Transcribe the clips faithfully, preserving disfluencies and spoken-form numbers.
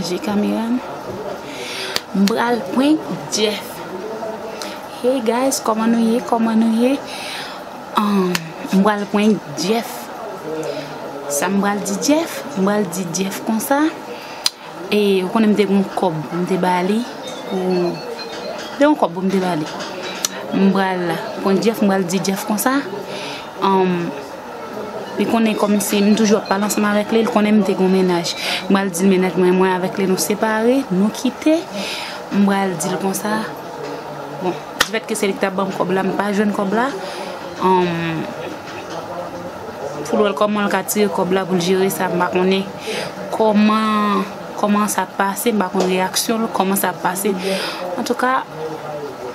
Chanje kamera m. M pral prank Jeff. Hey guys, kòman nou ye? Kòman nou ye? Um, m pral prank Jeff. Sa m pral di Jeff? M pral di Jeff konsa. E, ou konnen m te gon kòb m te ba li pou, m te gon kòb pou m te ba li. M pral prank Jeff, m pral di Jeff konsa. Um, Li konnen kòmsi m toujou ap pale ansanm avèk li, li konnen m te gon mennaj. M pral di l mennaj mwen, mwen avèk li nou separe, nou kite. M pral di l konsa. Bon, difèt ke se li ki t ap ban m kòb la, m pa jwenn kòb la. Anm, fout wè l kòman l ka tire kòb la pou l jere sa, m pa konnen kòman, kòman sa ap pase, m pa konn reyaksyon l, kòman sa ap pase. Antouka,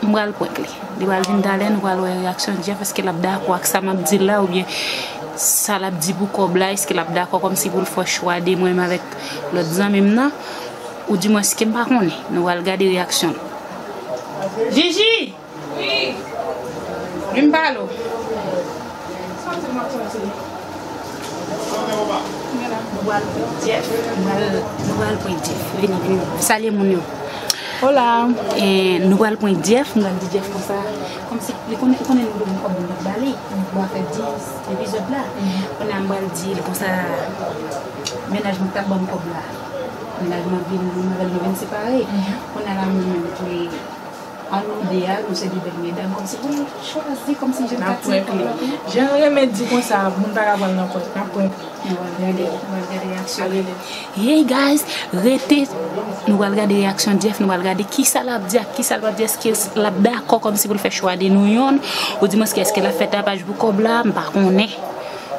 m pral prank li. Li pral vin talè, nou pral wè reyaksyon Jeff. Èske l ap dakò ak sa m ap di l la, oubyen sa l ap di pou kòb la, èske l ap dakò kòmsi pou l fè chwa de mwen menm avèk lòt zanmi m nan? Oudimwens ke m pa konnen. Nou pral gade reyaksyon l. Jiji! Vin pale w. Nou pral prank Jeff. Nou pral, nou pral prank Jeff. Vini, vini. Salye moun yo. Hola. E, nou pral prank Jeff. M pral di Jeff konsa. Kòmsi, li konnen, li konnen nou dwe gen kòb nou mèt ba li. Pou afè dis epizòd la. Kounye a m pral di l konsa, mennaj mwen k t ap ban m kòb la. Mennaj mwen vin, mwen avè l nou vin separe. Kounye a la, mwen menm, li An nou de a, nou se de bèl medam, kòmsi pou nou chwazi, kòmsi jan n ka tire kòb la pou nou. Jan renmen di konsa, moun pa ka pran l nan prank, n ap prank li. Nou pral gade, nou pral gade reyaksyon li. Hey guys, rete, nou pral gade reyaksyon Jeff, nou pral gade kisa l ap di ak kisa l p ap di, èske l ap dakò kòmsi pou l fè chwa de nou yonn, oudimwens ke èske l ap fè tapaj pou kòb la, m pa konnen.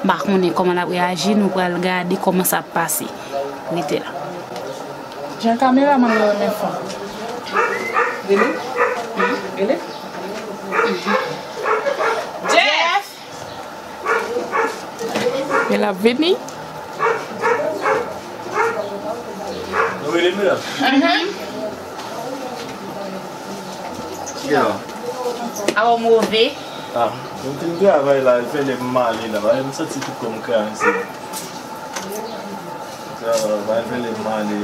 M pa konnen kòman l ap reyaji, nou pral gade kòman sa ap pase. Rete la. Jan kameramann yo renmen fè. Rele? Rele? Jeff! Men l ap vini. Nou rele medam? Mhm. Ki la? Awa w move. Ah, m fin travay la, fè lè m ale la. M santi tout kò m kraze. Travay, fè lè m ale.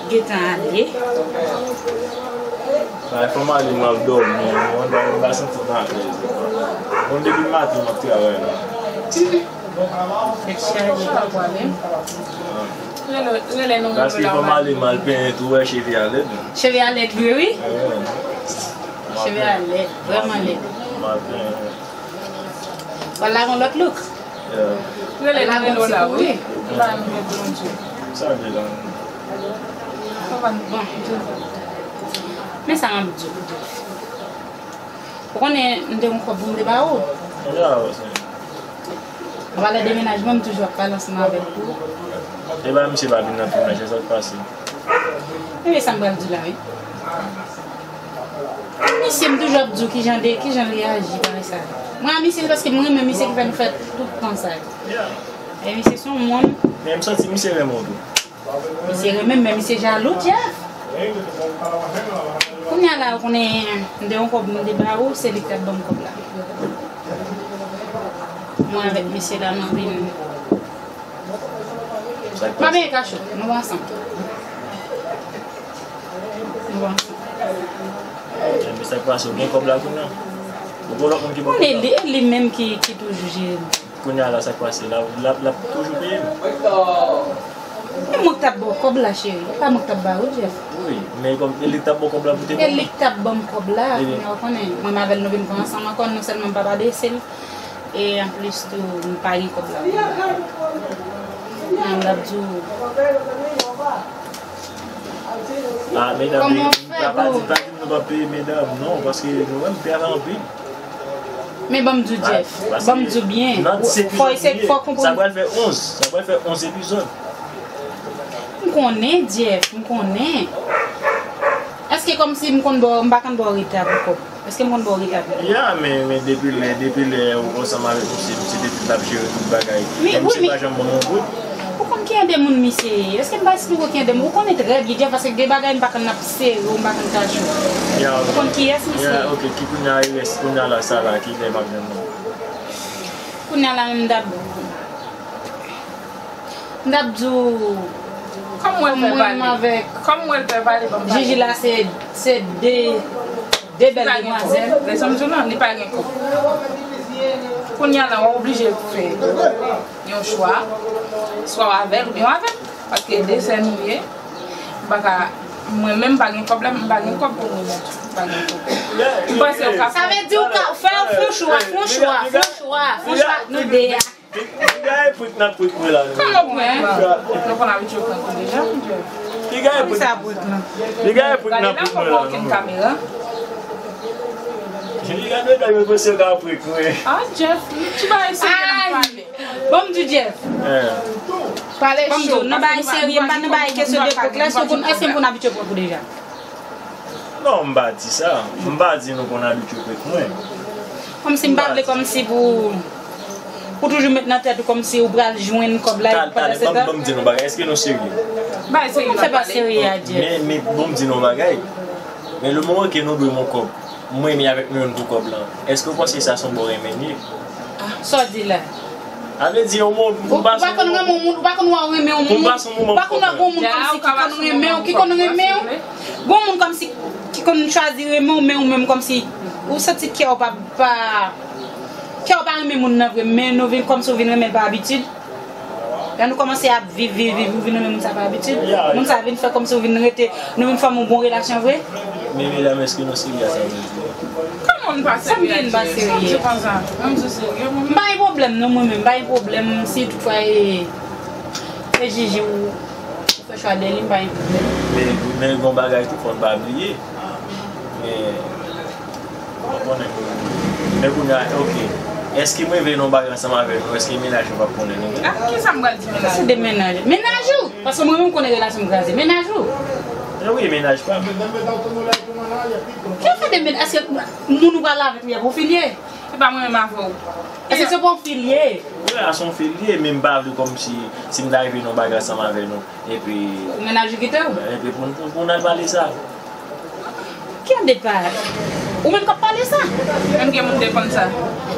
Gentan ale. Bay, fò m ale, m al dòmi. Mwen, m pa santi m alèz. Bon, depi maten, m ap travay la. Tèt chaje, pa pwoblèm. Rele, rele nou. Paske fò m ale, m al penyen tou, wè, cheve a lèd. Cheve a lèd vre, wi. Wi. Cheve a lèd, vrèman lèd. M al penyen. Wè, la gon lòt look. Yeah. Rele la, rele w la, wi. Ba nou yon bon Dye. Sa vle la. Bon. Men sa m ap di w. Ou konnen m te gon kòb pou m te ba ou. Konn sa w wè se. An palan de mennaj mwen, m toujou ap pale ansanm avèk ou. E ba misye pa vin nan tounaj, se sa k pase. Ebyen sa m pral di w la, wi. Misye, m toujou ap di w kijan de, kijan l reyaji bagay sa yo. Mwen a misye, se paske m renmen misye ki fè nou fè tout tan sa yo. E misye se yon moun. Men m santi misye renmen w tou. Misye renmen m, men misye jalou, Jeff. Kounye a la, ou konnen, m te yon kòb, m te ba ou, se li k t ap ban m kòb la. Mwen avèk misye la, nou vin. M ap benyen kachòt, nou ansanm. Nou ansanm. Ebyen, sa k pase, ou gen kòb la kounye a? Ou gen lòt moun ki ba w kòb la? Konnen li, e li menm ki, ki toujou jere m. Kounye a la, sa k pase? L ap, l ap, l ap toujou peye m? E mwen k t ap ba w kòb la, cheri. E pa mwen k t ap ba ou, Jeff. Wi, men kòm e li k t ap ba w kòb la pou te ban mwen. E li k t ap ban m kòb la, kounye a ou konnen. Mwen avè l nou vin pran ansanm ankò, non sèlman m pa padrese l, e anplis tou, m pa gen kòb la. Nan m t ap di w. Ah, medam, pa di, pa di nou p ap peye medam, non, paske nou menm, m travay anpil. Men ban m di w, Jeff, ban m di w byen. Fò w konprann. Sa pral fè onz, sa pral fè onz epizòd. M konnen, Jeff, m konnen. Èske kòmsi m konn ba w, m pa konn ba w reta pou kòb? Èske m konn ba w reta pou kòb? Ya, men, men depi lè, depi lè ou ansanm avèk misye, misye te di l ap jere tout bagay. Men misye pa janm ban m yon goud. Ou konn ki jan de moun misye ye? Èske m pa esplike w ki jan de moun? Ou konnen trè byen, Jeff, paske gen bagay m pa konn ap sere w, m pa konn kache w. Ou konn kiyès misye ye? Ya, ok, ki kounye a, rès kounye a la, sa la, ki lè m ap jwenn nou? Kounye a la menm, m t ap, m t ap di w, Kòm mwen fè pale. Kòm mwen fè pale, ban m pale. Jiji la se, se de, de bèl demwazèl. Lè sa m di w lan, li pa gen kòb. Kounye a la, w oblije fè yon chwa, swa w avè l oubyen w avè m. Paske de sè nou ye, m pa ka, mwen menm m pa gen kòb la, m pa gen kòb pou mwen menm tou. M pa gen kòb. M panse w ka fè. Sa vle di w ka fè, fè yon chwa, fè yon chwa, fè yon chwa, fè yon chwa, nou de a. Piga e prik nan prik mwen la. Kòman prank? Nou konn abitye prank ou deja, mon Dieu. Piga e prik. Sa prank lan. Piga e prik nan prik mwen la. Gade nan fòm okenn kamera. Piga dwe dwe mwen panse ka prik mwen. Ah, Jeff, ti bagay serye n ap pale. Bon, m di Jeff. Pale cho. Bon, m di w, nan bagay serye, m pa nan bagay kesyon de prank la. Èske w konn, èske m konn abitye prank ou deja? Non, m pa di sa. M pa di nou konn abitye prank mwen. Kòmsi m pa vle kòmsi pou, pou toujou met nan tèt ou kòmsi ou pral jwenn kòb la pandan se tan. Ban m di nou bagay, èske nou serye? Bagay serye. Fè pa serye a Jeff. Men, men, ban m di nou bagay. Men le moman ke nou dwe yon kòb, mwen menm avèk nou youn pou kòb lan. Èske w panse sa se yon bon renmen li ye? Sa w di la? Sa vle di yon moun, ou pa konn renmen yon moun, ou pa konn wè w renmen yon moun, ou pa konn wè yon moun kòmsi ki konn renmen w, ki konn renmen w. Gon moun kòmsi ki konn chwazi renmen w, men ou menm kòmsi ou santi kè w pa, pa, kè w pa renmen moun nan vre, men nou vin kòmsi w vin renmen l pa abitid. Lè nou kòmanse ap viv, viv, viv, ou vin renmen moun sa pa abitid. Moun sa vin fè kòmsi w vin rete, nou vin fòme yon bon relasyon vre. Men medam, èske nou serye a sa nou di a? Kòman n pa serye a Jeff? Sa vle di n pa serye? Sa vle di konsa? Mwen, m sou serye, mwen. M pa gen pwoblèm non, mwen menm, m pa gen pwoblèm si toutfwa e, e Jiji ou, ou fè chwa de li, m pa gen pwoblèm. Men, men gon bagay tou, fò n pa bliye. Men, ou konnen. Men kounye a, ok. Èske mwen vle nan bagay ansanm avè nou? Èske mennaj ou p ap konnen nou? Ah, kisa m pral di mennaj? Se de mennaj. Mennaj ou? Paske mwen menm m konnen relasyon m kraze. Mennaj ou? Eh wi, mennaj pa m. Ki fè de mennaj? Èske moun ou pral avèk li a pou fil ye? Se pa mwen menm avè w. Èske se pou fil ye? Wi, a se yon fil ye, men m pa vle kòmsi, si m ta rive nan bagay ansanm avè nou. Epi. Pou mennaj ou kite w? Epi pou, pou, pou n al pale sa. Ki ap de pa? Ou menm k ap pale sa? Menm gen moun te konn sa.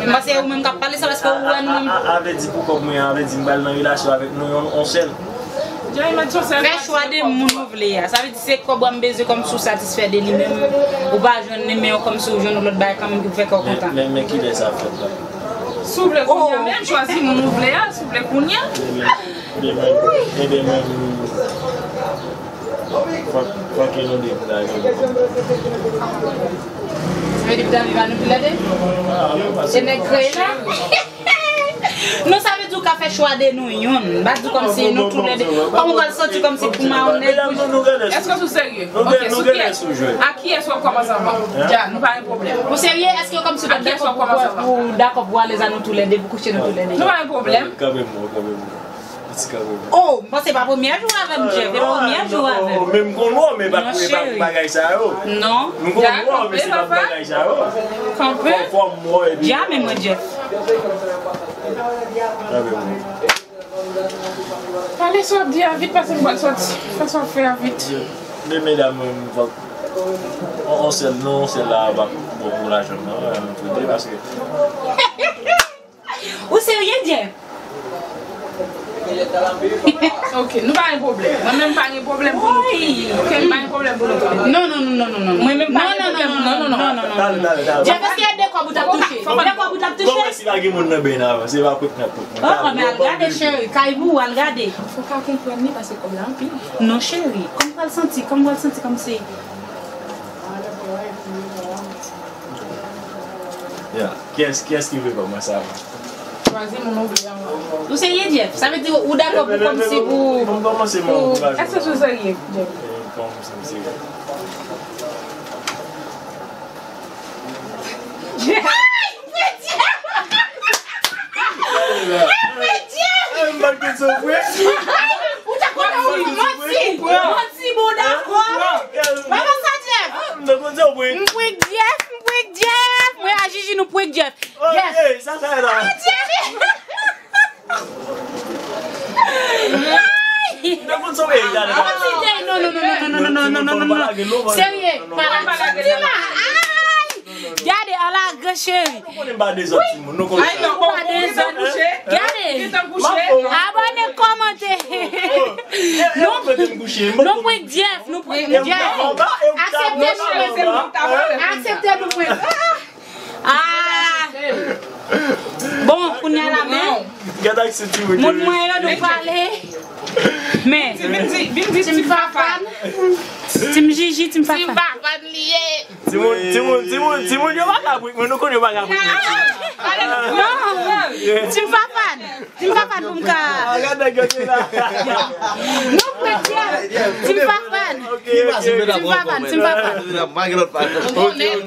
M panse ou menm k ap pale sa paske ou wè nou menm. A, a, a, a vle di pou kòb mwen, a vle di m pral nan relasyon avèk nou yon, yon sèl. Fè chwa de moun ou vle a. Sa vle di se kòb ou a m bezwen kòmsi w satisfè de li menm. Ou pa jwenn li men kòmsi w jwenn yon lòt bagay kanmenm ki pou fè kè w kontan. Men, men, men kilè sa ap fèt la? Si w vle kounye a menm, chwazi moun ou vle a, si w vle kounye a. Ebyen, mwen, fòk, fòk ke nou de pou lage. Sa vle di pou ta viv a nou toulède? Se nèg kreye la? Non, sa vle di w ka fè chwa de nou youn. M pa di w kòmsi nou toulède. Kòman w pral santi kòmsi pou mawonèt? Èske w sou serye? Ok, sou kiyès? A kiyès w ap kòmanse anvan? Dja, nou pa gen pwoblèm. Ou serye? Èske kòmsi w dakò pou, pou dakò pou alèz a nou toulède, pou kouche nou toulède? Nou pa gen pwoblèm. Kanmenm, kanmenm. Oh, m panse pa premyè jou avè m, Jeff. E pa premyè jou avè m. Men m konn wè w, men pa, men pa bagay sa yo. Non. M konn wè w, men se pa bagay sa yo. Kanpe. Fò, fò m wè w epi. Dja men mwen, Jeff. Pale sa w ap di a vit, paske m pral sòti. Fè sa w ap fè a vit. Men medam, mwen, m fòk. On, on sèl, non, on sèl la, pa bon pou lajan, non, nou tou de, paske Ou serye, Jeff? Ok, nou pa gen pwoblèm. Mwen menm pa gen pwoblèm pou nou toulède. Ok, m pa gen pwoblèm pou nou toulède. Non, non, non, non, non, non. Mwen menm pa gen pwoblèm. Non, non, non, non, non, non, non. Jeff, èske de kòb ou t ap touche? De kòb ou t ap touche? Bon, mwen si pa gen moun nan ben avan, se pa pwèt nan pwèt. Oh, men al gade, cheri. Kay pou ou, al gade. Fò w ka konprann li, paske kòb la anpil. Non, cheri. Kòman pral santi? Kòman pral santi kòmsi? Ya. Kiyès, kiyès ki vle kòmanse avan? Chwazi moun ou vle anvan. Ou serye, Jeff? Sa vle di ou dakò pou kòmsi pou, pou... Èske w serye, Jeff? Ay, Jeff! Ay, Jeff! Ay, Jeff! Ou ta konnen ou manti! Manti, bon, dakò. Mwen konn sa, Jeff. M prank Jeff, m prank Jeff. Mwen a Jiji, nou prank Jeff. Jeff. Sa fè la. Serye, pa lage. Sòti la. Ay. Gade, ala gran cheri. Ay, nou pa dezòd. Gade. Abòne, kòmante. Nou Nou prank Jeff, nou prank Jeff. Aksepte nou prank. Aksepte nou prank. Ah! Bon, kounye a la men. Gad ak se ti moun mwen yo nou pale. Men, Team Fafan. Team Jiji, Team Fafan. Team Fafan li ye. Timoun, timoun, timoun, timoun yo pa ka prank mwen, nou konnen yo pa ka prank mwen. Non, Team Fafan. Team Fafan pou m ka. Ah, gad nèg yo te la. Nou prank Jeff. Team Fafan. Ok, ok. Team Fafan, Team Fafan.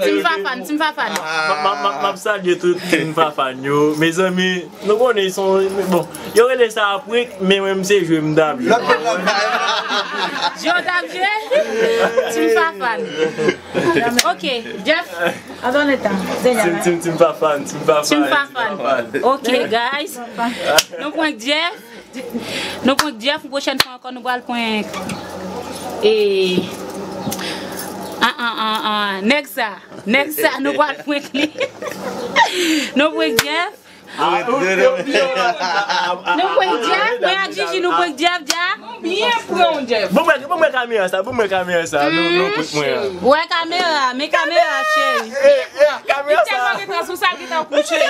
Team Fafan, Team Fafan. M ap, m ap, m ap salye tout Team Fafan yo. Mezanmi, nou konnen se yon, bon, yo rele sa prank, men mwen, m se jwe m t ap jwe. Jwe w t ap jwe? Team Fafan. Ok, Jeff. Team, team, Team Fafan, Team Fafan. Team Fafan. Ok, guys. Nou prank Jeff. Nou prank Jeff, pwochèn fwa ankò nou pral prank. E. An, an, an, an. Nèg sa. Nèg sa, nou pral prank li. Nou prank Jeff. Nou prank Jeff, mwen ak Jiji, nou prank Jeff, Jeff. Byen pran w, Jeff. Bon, mwen, bon, mwen kamera sa, bon, mwen kamera sa. Nou, nou prank mwen an. Wè kamera, men kamera, cheri. Eh, eh, kamera sa. Li tèlman gentan sou sa, li gentan kouche.